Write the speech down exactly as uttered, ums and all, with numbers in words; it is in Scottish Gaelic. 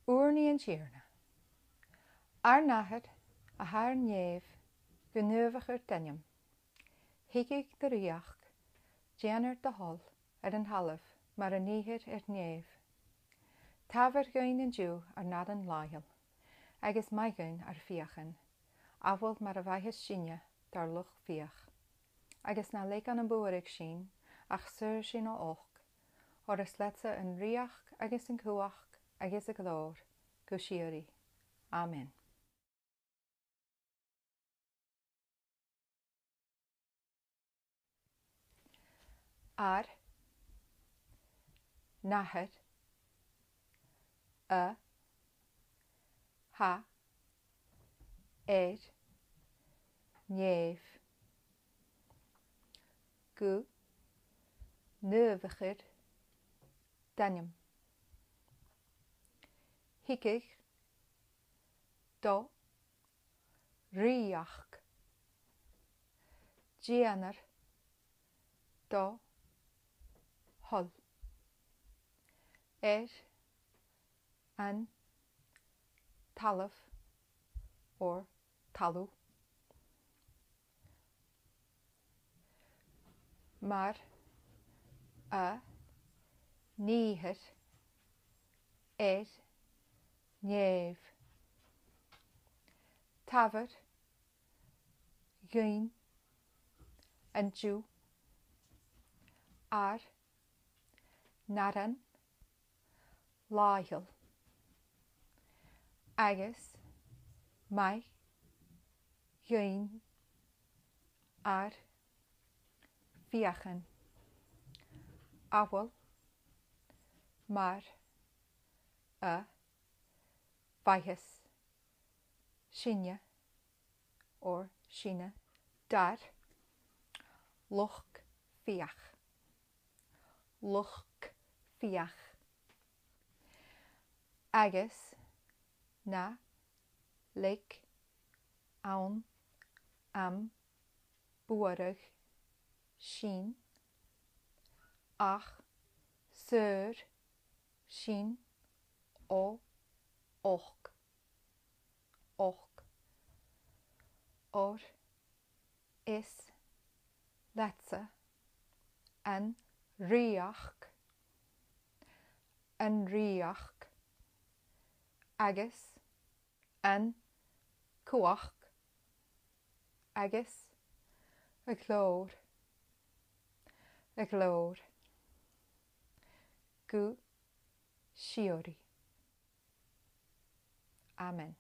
Ùrnaigh an Tighearna. Ar n-Athair, a tha air nèamh, gu naomhaichear d' ainm. Thigeadh do rìoghachd, dèanar do thoil air an talamh mar a nithear air nèamh. Tabhair dhuinn an-diugh ar n-aran làitheil, agus maith dhuinn ar fiachan, amhail mar a mhaitheas sinne dar luchd-fiach. Agus na leig ann am buaireadh sinn, ach saor sinn o olc, oir is leatsa an rìoghachd agus an cumhachd agus a' ghlòir gu sìorraidh. Amen. Ar n-Athair, a tha air nèamh, gu naomhaichear d' ainm. Thigeadh do rìoghachd, dèanar do thoil air an talamh, or talamh, mar a nithear air nèamh. Tabhair dhuinn an-diugh ar n-aran làitheil, agus maith dhuinn ar fiachan, amhail mar a mhaitheas sinne, or sinne, dar luchd-fiach. Luchd-fiach. Agus na leig ann am buaireadh sinn, ach saor sinn o olc. Olc. Oir is leatsa an rìoghachd, an rìoghachd, agus an cumhachd, agus a' ghlòir, a' ghlòir, gu sìorraidh. Amen.